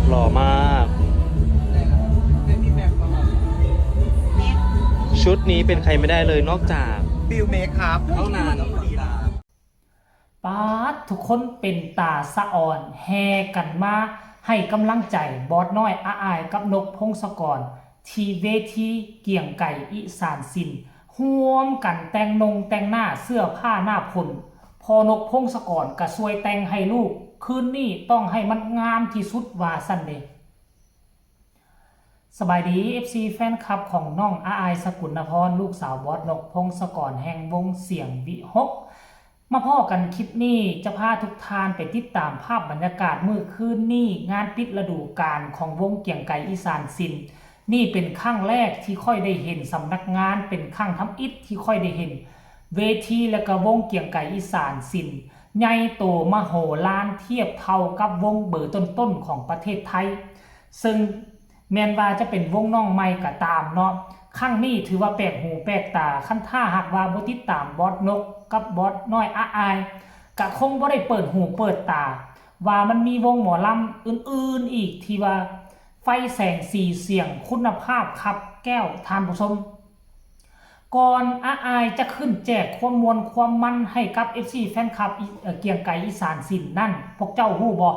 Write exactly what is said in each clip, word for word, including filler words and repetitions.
หล่อมาก ชุดนี้เป็นใครไม่ได้เลยนอกจาก บิวเมคครับ เท่านั้น ปาดทุกคนเป็นตาสะอ่อนแห่กันมาให้กำลังใจบอสน้อยอาอายกับนกพงศกร ที่เวทีเกียงไก่อีสานสิน ห่วมกันแต่งนงแต่งหน้าเสื้อผ้าหน้าพล พอนกพงศกรก็ช่วยแต่งให้ลูก คืนนี้ต้องให้มันงามที่สุดว่าซั่นเด้ สบายดี เอฟซี แฟนคลับของน้องอาอายสกุลนพร ลูกสาวบอสนกพงศกรแห่งวงเสียงวิหก มาพ้อกันคลิปนี้จะพาทุกท่านไปติดตามภาพบรรยากาศมื้อคืนนี้งานปิดฤดูกาลของวงเกียงไก่อีสานสิน นี่เป็นครั้งแรกที่ค่อยได้เห็นสำนักงาน เป็นครั้งทำอิฐที่ค่อยได้เห็น เวทีและก็วงเกียงไก่อีสานสิน ใหญ่โตมโหฬารเทียบเท่ากับวงเบอร์ต้นๆของประเทศไทย ซึ่งแม้นว่าจะเป็นวงน้องใหม่ก็ตามเนาะ ครั้งนี้ถือว่าแปลกหูแปลกตา คันถ้าหากว่าบ่ติดตามบอสนกกับบอสน้อยอาอาย ก็คงบ่ได้เปิดหูเปิดตา ว่ามันมีวงหมอลำอื่นๆอีกที่ว่าไฟแสงสีเสียงคุณภาพคับแก้วท่านผู้ชม ก่อนอาอายจะขึ้นแจกความม่วนความมันให้กับ เอฟซี แฟนคลับอีเอ่อเกียงไก่อีสานสินนั่น พวกเจ้าฮู้บ่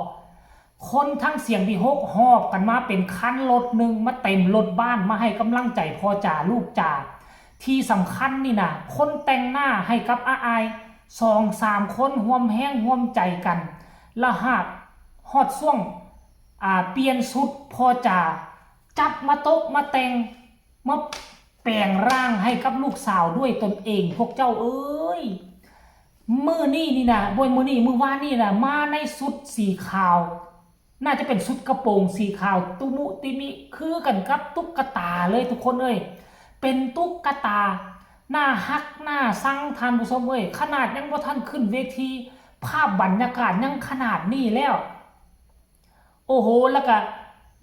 คนทั้งเสียงวิหกหอบกันมาเป็นคันรถหนึ่งมาเต็มรถบ้านมาให้กำลังใจพ่อจ๋าลูกจ๋า ที่สำคัญนี่นะ คนแต่งหน้าให้กับอาอายสองสามคนร่วมแฮงร่วมใจกัน แล้วหากฮอดช่วงอ่าเปลี่ยนชุดพ่อจ๋าจับมาตกมาแต่ง มาแปลงร่างให้กับลูกสาวด้วยตนเอง พวกเจ้าเอ้ย มื้อนี้นี่นะบ่แม่นมื้อนี้ มื้อวานนี่นะ มาในชุดสีขาว น่าจะเป็นชุดกระโปรงสีขาว ตุมุติมิ คือกันกับตุ๊กตาเลยทุกคนเอ้ย เป็นตุ๊กตา น่าฮัก น่าซัง ท่านผู้ชมเอ้ย ขนาดยังบ่ทันขึ้นเวที ภาพบรรยากาศยังขนาดนี้แล้ว โอ้โห แล้วก็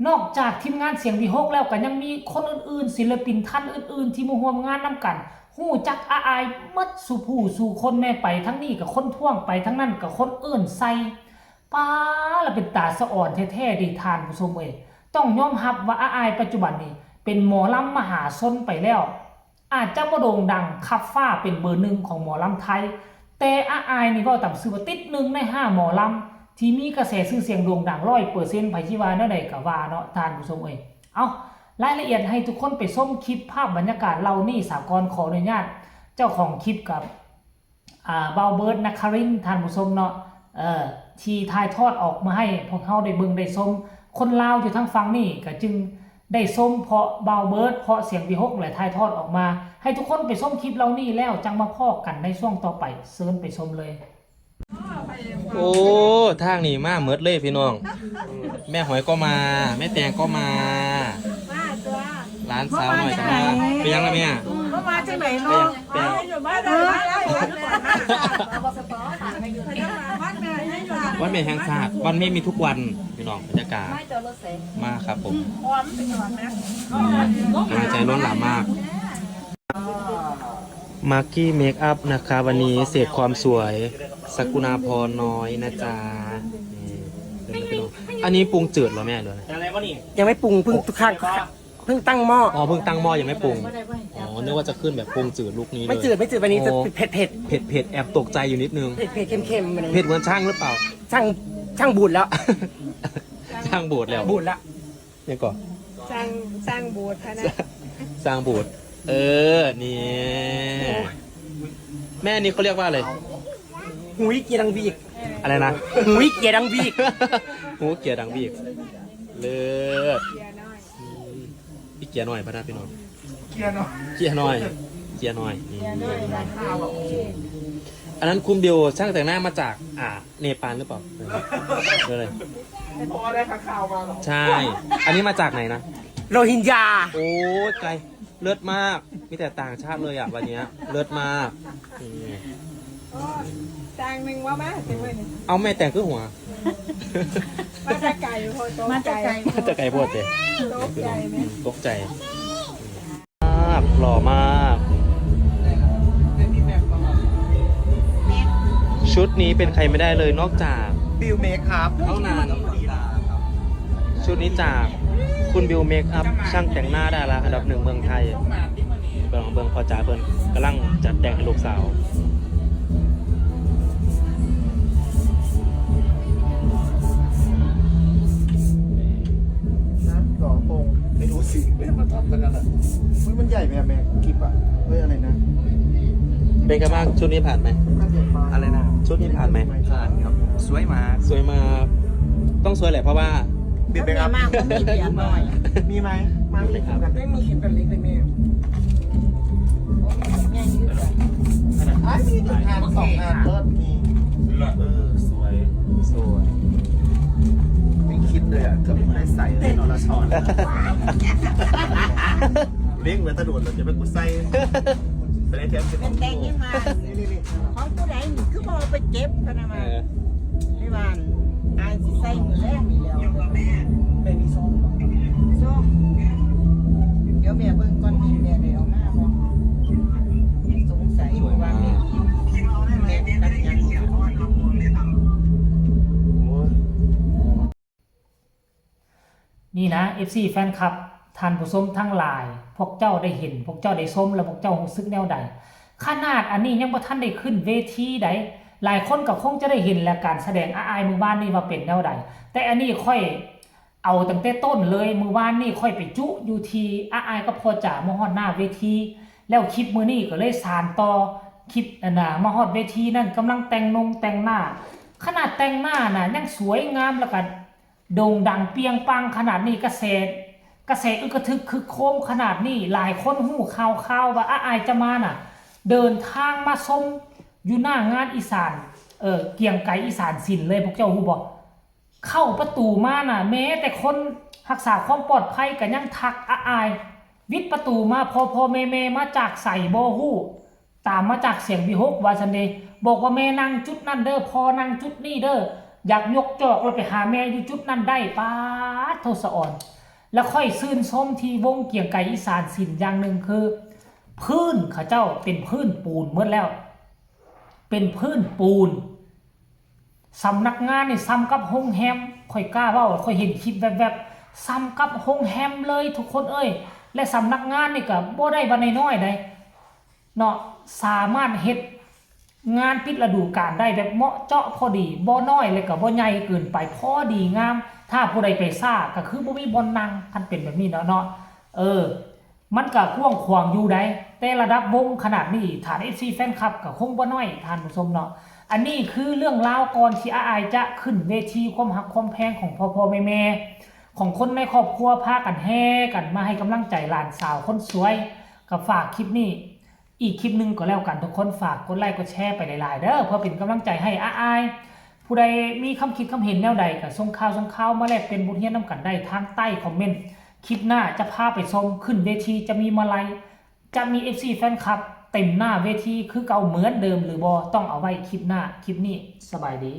นอกจากทีมงานเสียงวิหกแล้วก็ยังมีคนอื่นๆ ศิลปินท่านอื่นๆ ที่มาร่วมงานนำกัน ฮู้จักอาอายหมดสู่ผู้สู่คน แม่นไปทางนี้ก็คนท้วง ไปทางนั้นก็คนเอิ้นใส่ ป๊าด ละเป็นตาสะอ่อนแท้ๆ เด้ท่านผู้ชมเอ้ย ต้องยอมรับว่าอาอายปัจจุบันนี้เป็นหมอลำมหาชนไปแล้ว อาจจะบ่โด่งดังคับฟ้าเป็นเบอร์หนึ่งของหมอลำไทย แต่อาอายนี่เว้าตามซื่อว่าติดหนึ่งในห้าหมอลำที่มีกระแสชื่อเสียงโด่งดังร้อยเปอร์เซ็นต์ ไผสิว่าแนวใดก็ว่าเนาะท่านผู้ชมเอ้ย เอ้า รายละเอียดให้ทุกคนไปชมคลิปภาพบรรยากาศเหล่านี้ซะก่อน ขออนุญาตเจ้าของคลิปกับ อ่า บ่าวเบิร์ด นครินทร์ ท่านผู้ชมเนาะ เอ่อ ที่ถ่ายทอดออกมาให้พวกเฮาได้เบิ่งได้ชม คนลาวอยู่ทางฝั่งนี้ก็จึงได้ชมเพราะบ่าวเบิร์ด เพราะเสียงวิหกและถ่ายทอดออกมา ให้ทุกคนไปชมคลิปเหล่านี้แล้วจั่งมาพ้อกันในช่วงต่อไป เชิญไปชมเลย โอ้ ทางนี้มาหมดเลยพี่น้อง แม่หอยก็มา แม่แตงก็มา มาตัว หลานสาวน้อยก็มา เป็นยังไงแม่ ก็มาจากไหนเนาะ แปลง อยู่บ้านเลยบ้านเลยบ้านเลยบ้านเลย วันแม่แห่งชาติ วันแม่มีทุกวันพี่น้อง บรรยากาศ ไม่เจอรถเสง มากครับผม พร้อมไปก่อนนะ กำลังใจล้นหลามมาก มากกี้เมคอัพนะคะ วันนี้เสกความสวย สกุณาพรน้อยนะจ๊ะ นี่ อันนี้ปรุงจืดเหรอแม่หรืออะไร ยังไม่ปรุงเพิ่งทุกครั้งเพิ่งตั้งหม้อ อ๋อ เพิ่งตั้งหม้อยังไม่ปรุง อ๋อ นึกว่าจะขึ้นแบบปรุงจืดลุคนี้เลย ไม่จืดไม่จืดวันนี้จะ อ๋อ เผ็ดเผ็ด เผ็ดเผ็ดแอบตกใจอยู่นิดนึง เผ็ดเผ็ดเค็มเค็มๆอะไร เผ็ดเหมือนช่างหรือเปล่า ช่างช่างบูดแล้ว ช่างบูดแล้ว บูดแล้ว ยังก่อน สร้างสร้างโบสถ์พะนะ สร้างบูด เออ นี่ แม่นี่เขาเรียกว่าอะไร หุยเกียร์ดังบีก อะไรนะ หุยเกียร์ดังบีก หูเกียร์ดังบีก เลิศ พี่เกียร์หน่อยพะนะพี่น้อง เกียร์เนาะ เกียร์หน่อย เกียร์หน่อยนี่อันนั้นคุณเบลช่างแต่งหน้ามาจาก อ่า เนปาลหรือเปล่า เออเลย เพราะว่าได้ข้างข่าวมาเหรอ ใช่ อันนี้มาจากไหนนะ โรฮิงญา โอ้ยไกล เลิศมาก มีแต่ต่างชาติเลยอ่ะวันเนี้ย เลิศมากนี่ สร้างหนึ่งว่ามาถึงเลยนี่ เอาแม่แต่งคือหัว มาจากไก่โพดตกใจ จะไกลโพดเตะ ตกใจไหม ตกใจมากหล่อมาก ชุดนี้เป็นใครไม่ได้เลยนอกจาก บิวเมคครับ เท่านั้น เ ชุดนี้จากคุณบิวเมคอัพ ช่างแต่งหน้าดาราอันดับหนึ่งเมืองไทย เบิ่งเบิ่งพ่อจ๋าเพิ่นกำลังจัดแต่งให้ลูกสาว นะหล่อตรง ไม่รู้สิไม่มาทำกันนั่นแหละ มันมันใหญ่ไหมอะแม็กกิฟอะเฮ้ยอะไรนะ เป็นไงบ้างชุดนี้ผ่านไหม มันใหญ่ไป อะไรนะ ชุดนี้ผ่านไหม ผ่านครับ สวยมาก สวยมากต้องสวยแหละเพราะว่า บิดเมคอัพ มากก็มีเปลี่ยนหน่อย มีไหมมามีกัน ไม่มีเข็มกัดเล็กเลยแม่ ไอ้มีหนึ่งงานสองงานเลิศมี เออสวย สวย ไม่คิดเลยอ่ะเกือบไม่ได้ใส่เลยนอนละช้อนเล่งเลยตะโดดเลยจะไม่กูใส่ไปได้แถมสิบ เป็นแต่งยังมา นี่นี่นี่ ของผู้ใดนี่คือบ่เอาไปเก็บพะนะ เอ มา อ ในบ้านอายสิใส่มือแรกนี่แล้ว แม่มีซอง ส้มเดี๋ยวแม่เบิ่งก่อนนี่แม่ได้เอามาบ่สงสัยว่าแม่แม่ตัดหยัง นี่นะ เอฟซี แฟนคลับ ท่านผู้ชมทั้งหลาย พวกเจ้าได้เห็น พวกเจ้าได้ชม แล้วพวกเจ้ารู้สึกแนวใด ขนาดอันนี้ยังบ่ทันได้ขึ้นเวทีใด หลายคนก็คงจะได้เห็นแหละ การแสดงอ้ายมื้อวานนี้ว่าเป็นแนวใด แต่อันนี้ค่อยเอาตั้งแต่ต้นเลย มื้อวานนี้ค่อยไปจุอยู่ที่อ้ายกับพ่อจ๋ามาฮอดหน้าเวที แล้วคลิปมื้อนี้ก็เลยสานต่อ คลิปอันน่ะมาฮอดเวทีนั่นกำลังแต่งนงแต่งหน้า ขนาดแต่งหน้าน่ะยังสวยงามแล้วก็ โด่งดังเปรียงปังขนาดนี้ กระแส กระแสอึกกระทึกคึกโครมขนาดนี้ หลายคนฮู้ข่าวๆว่าอ้ายจะมาน่ะ เดินทางมาชมอยู่หน้างานอีสาน เอ่อ เกียงไกรอีสานศิลป์เลย พวกเจ้าฮู้บ่ เข้าประตูมาน่ะ แม้แต่คนรักษาความปลอดภัยก็ยังทักอ้าย วิดประตูมา พ่อๆแม่ๆมาจากไสบ่ฮู้ ตามมาจากเสียงวิหกว่าซั่นเด้ บอกว่าแม่นั่งจุดนั่นเด้อ พ่อนั่งจุดนี้เด้อ อยากยกจอกแล้วไปหาแม่อยู่จุดนั่นได้ ป๊าดโท สะออน แล้วค่อยชื่นชมที่วงเกียงไกรอีสานศิลป์อย่างหนึ่งคือ พื้นเขาเจ้าเป็นพื้นปูนหมดแล้ว เป็นพื้นปูน สำนักงานนี่ส่ำกับโรงแรม ข้อยกล้าเว้า ข้อยเห็นคลิปแวบๆ ส่ำกับโรงแรมเลยทุกคนเอ้ย และสำนักงานนี่ก็บ่ได้ว่าน้อยๆใด เนาะ สามารถเฮ็ดงานปิดฤดูกาลได้แบบเหมาะเจาะพอดี บ่น้อยแล้วก็บ่ใหญ่เกินไป พอดีงาม ถ้าผู้ใดไปซ่าก็คือบ่มีบ่อนนั่ง คันเป็นแบบนี้เนาะ เนาะ เออ มันก็กว้างขวางอยู่ใด แต่ระดับวงขนาดนี้ ฐาน เอฟซี แฟนคลับก็คงบ่น้อย ท่านผู้ชมเนาะ อันนี้คือเรื่องราวก่อนที่อ้ายจะขึ้นเวทีความฮักความแพงของพ่อๆแม่ๆ ของคนในครอบครัวพากันแห่กันมาให้กำลังใจหลานสาวคนสวย ก็ฝากคลิปนี้ อีกคลิปหนึ่งก็แล้วกัน ทุกคนฝากกดไลค์กดแชร์ไปหลายๆเด้อ เพื่อเป็นกำลังใจให้อ้าย ผู้ใดมีความคิดความเห็นแนวใดก็ส่งข่าวส่งข่าวมาแลกเปลี่ยนบทเรียนนำกันได้ทางใต้คอมเมนต์ คลิปหน้าจะพาไปชม ขึ้นเวทีจะมีมาลัย จะมี เอฟซี แฟนคลับเต็มหน้าเวทีคือเก่าเหมือนเดิมหรือบ่ ต้องเอาไว้คลิปหน้า คลิปนี้สบายดี